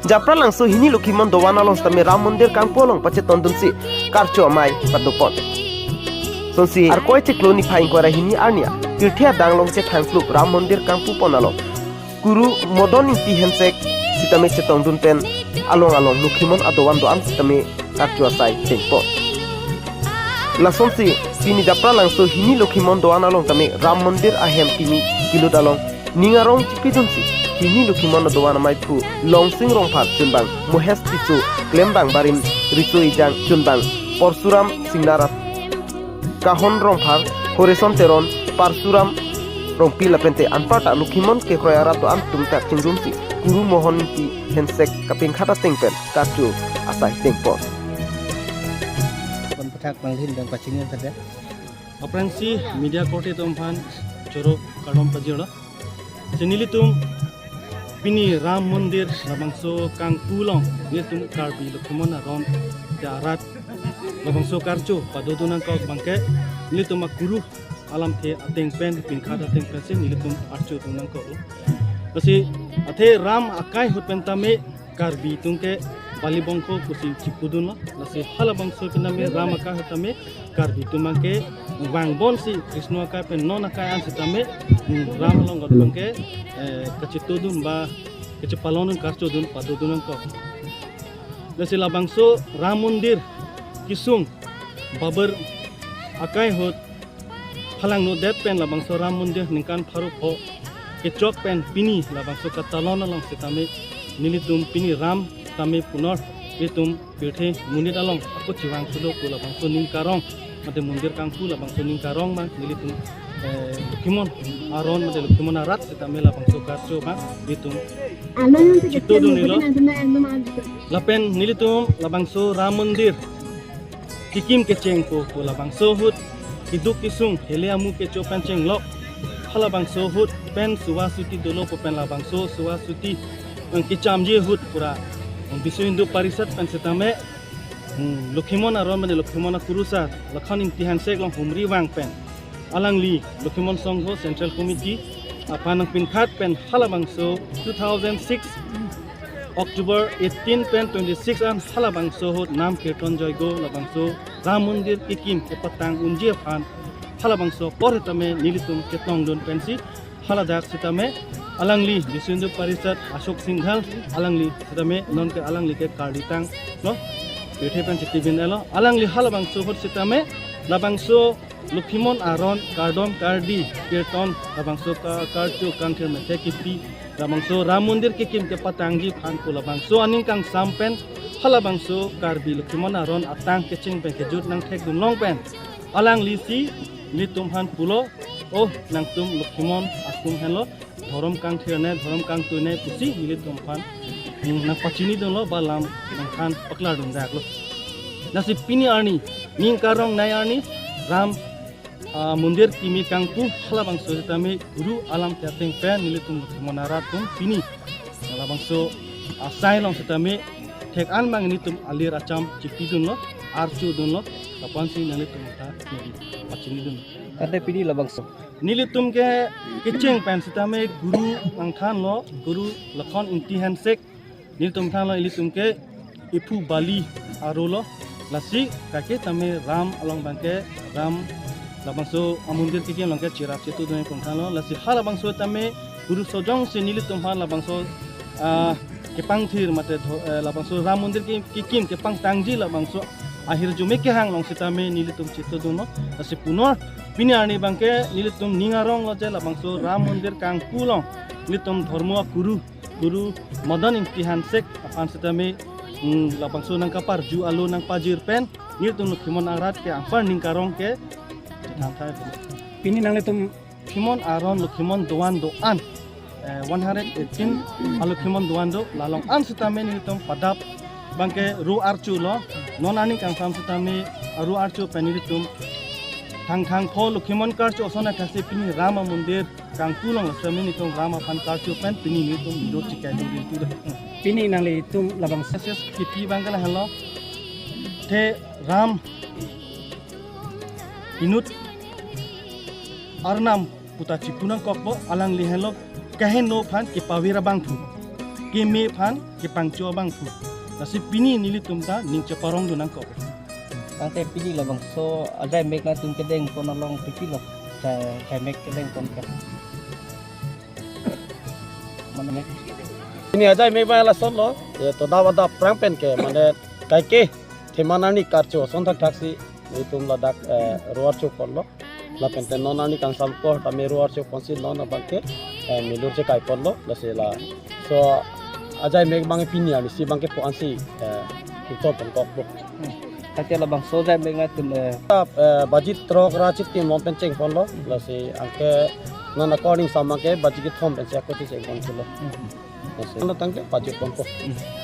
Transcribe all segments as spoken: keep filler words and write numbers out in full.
Japralangso hini Lokhimon Dovan along sitame Ram Mandir kangpu along pachetongdunsi karcho amei padopon. Sonsi Arkoi chiklo niphai ingkoi ra hini arni pirthe adang along chethangplup Ram Mandir kangpupon along Guru Madan Ingti Hanse sitame chetongdun pen along along Lokhimon adovan do-an sitame karcho asai tengpon. Lasonsi pini Japralangso hini Lokhimon Dovan along tame Ram Mandir ahem kimi kilut along ning arong chipidunsi hini Lokhimon adovan ameiphu Longsing Rongphar chunbang Mohesh Tisso, klembang barim Riso Ejang, chunbang Porsuram Singnar, Kahon Rongphar, Horeson Teron, Parsuram Rongpi lapente anparta Lokhimon kekroi arat do-an atum ta chingrumsi Guru Madan Ingti Hanse kapingkhat ateng pen karcho asai tengpon. Kon pathak panghin dang pachingin saja. Aphrangsi media korte atum aphan choro kardom pajirlo. Si nelitum pini Ram Mandir labangso kangpu along nelitum Karbi Lokhimon aron te arat labangso karcho padodun nangkok abangke nelitum akuru alamthe ateng pen, pingkhat ateng pensi nelitum archo dun nangkoklo. Lasi athe Ram akai ahut pen tame Karbi atum ke bali bongkho pusi chipudunlo. Lasi halabangso pen tame Ram akai ahut tame Karbi atum abangke vangbomsi Krishna akai pen non akai an sitame, hmm, Ram along got abangke, eh, kachetongdun ba kachepalongdun karchodun padodun nangkok. Lasi labangso Ram Mandir kesung Babur akai ahut phalangno det pen labangso Ram Mandir ningkan pharo pho kechok pen pini labangso katalon along sitame nelitum pini Ram tame punor nelitum pirthe monit along ako chevang sulo pu labangso ning karong mate Mandir kangpu labangso ning karong abang nelitum, eh, Lokhimon aron mate Lokhimon arat sitame labangso karcho abang nelitum chetongdun nilo. Lapen nelitum labangso Ram Mandir kekim kecheng pu pu labangso ahut keduk kesung hele amu kecho pen chenglok halabangso ahut pen suva suti dolo pu pen labangso suva suti, eh, kechamji ahut pura, eh, Biswa Hindu Parishad pen sitame, hmm, Lokhimon aron mane Lokhimon akurusar Lakhon Ingti Hanse along humri vang pen alangli Lokhimon Songho Central Committee aphan nangpingkhat pen halabangso two thousand six October eighteen pen twenty-six an halabangso ahut Nam Kirtan Joigo labangso Ram Mandir kekim kepatang unji aphan halabangso apor tame nelitum chetongdun pensi haladak sitame alangli Biswa Hindu Parishad Ashok Singhal alangli sitame nonke alangli ke kardi tanglo, pirthe pen chitibin elo alangli halabangso ahut sitame labangso Lokhimon aron kardom kardi kirtan labangso ka-, karcho kangthir methek kipi labangso Ram Mandir kekim kepatangji aphan pu labangso aning kangsam pen halabangso Karbi Lokhimon aron atang kecheng pen kejut nangthekdun long pen alanglisi nelitum aphan pulo, "Oh, nangtum Lokhimon atum henlo, dhorom kangthir ne, dhorom kangtui ne," pusi nelitum aphan, hmm, nangpachinidunlo ba lam nangphan paklardun daklo. Lasi pini arni ning karong nei arni Ram, ah, Mandir kimi kangpu halabangso sitame Guru alamthe ateng pen nelitum Lokhimon arat atum pini labangso asai along sitame thek an abang nelitum alir acham chipidunlo, archodunlo, lapuansi nanglitum ta neli pachinidun. Tangte pini labangso nelitum ke kecheng pen sitame Guru nangthanlo, Guru Lakhon Ingti Hanse nelitum thanlo, ilitum ke iphu bali arolo, lasi kake tame Ram along abangke Ram labangso amandir kekim along ke cherap chetongdun pu thanlo, lasi halabangso tame Guru sojongsi nelitum aphan labangso, ah, kepangthir mate dho-, eh, labangso Ram Mandir ke, kekim kepangtangji labangso ahirjume kehang along sitame nelitum chetongdunlo. Lasi punor pini arni abangke nelitum ning aronglo je labangso Ram Mandir kangpu along nelitum dhormo akuru, Guru Madan Ingti Hanse aphan sitame, hmm, labangso nangkaparju alo nangpajir pen nelitum Lokhimon arat ke anpar ning karong ke thanthai. Pini nanglitum Lokhimon aron, Lokhimon doan do-an, eh, one hundred eighteen a Lokhimon doan do, la along an sitame nelitum padap abangke ro archolo, non aning kangsam sitame aro archo pen nelitum thangthang pho Lokhimon karcho ason akasi pini Ram Mandir kangpu along sitame nelitum Ram aphan karcho pen pini nelitum video chikai dun din tu. Pini nanglitum labangso ses kipi abangke lahenlo, the Ram inut arnam puta chipu nangkokpo, alangli henlo kaheno aphan kepavir abangphu. keme aphan kepangcho abang thu. Lasi pini nelitum ta ning cheparongdun nangkok. Tangte pini labangso ajaimek nangtum kedeng pon along pipilo jai-, jaimek kedeng pon ke. Mane mek. Pini ajaimek abang lasonlo, ya, to dawa da prang pen ke, mane kaike thema nani karcho ason thakthaksi nelitum ladak, eh, ro-archo ponlo. Lapen te non arni kangsam ko tame ro-archo ponsi non abang ke, eh, milur chekai ponlo, lasi la. So, ajaimek abang pini arnisi abang ke po-ansi, eh, kington ponkokpo. Tangte labangso ajaimek nangtum, eh, eh, baji throk ra chitim non pen cheng ponlo, lasi anke non akorte angsam abang ke baji kethom pensi ako si cheng ponlo. Lasi non tangte pajut ponpo.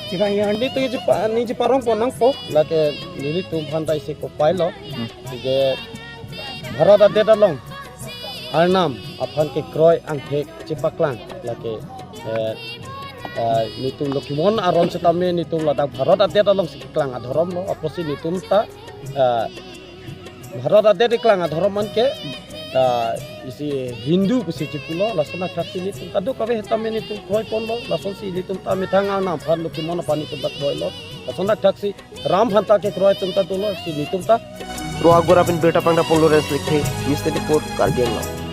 Kevang ya, nelitum chepa-, ning cheparong pon nangpo. Lake nelitum aphan ta isi kopai lo. Hmm. Sige Bharat adet along Arnam aphan kekroi angthek chepaklang. Lake, eh, eh, nelitum Lokhimon aron setame nelitum ladak Bharat adet alongsi keklang adhorom lo. Apotsi nelitum ta, eh, Bharat adet keklang adhorom an ke, ah, isi Hindu pusi chipulo, lason thakthaksi nelitum kadokave setame nelitum kroi ponlo, lasonsi nelitum ta methang Arnam aphan Lokhimon aphan nelitum ta kroilo, lason thakthaksi Ram aphan ta kekroi atum ta dolo, si nelitum ta. Roagora pen birta pangda pon Lawrence Lekthe, News twenty-four, Karbi Anglong.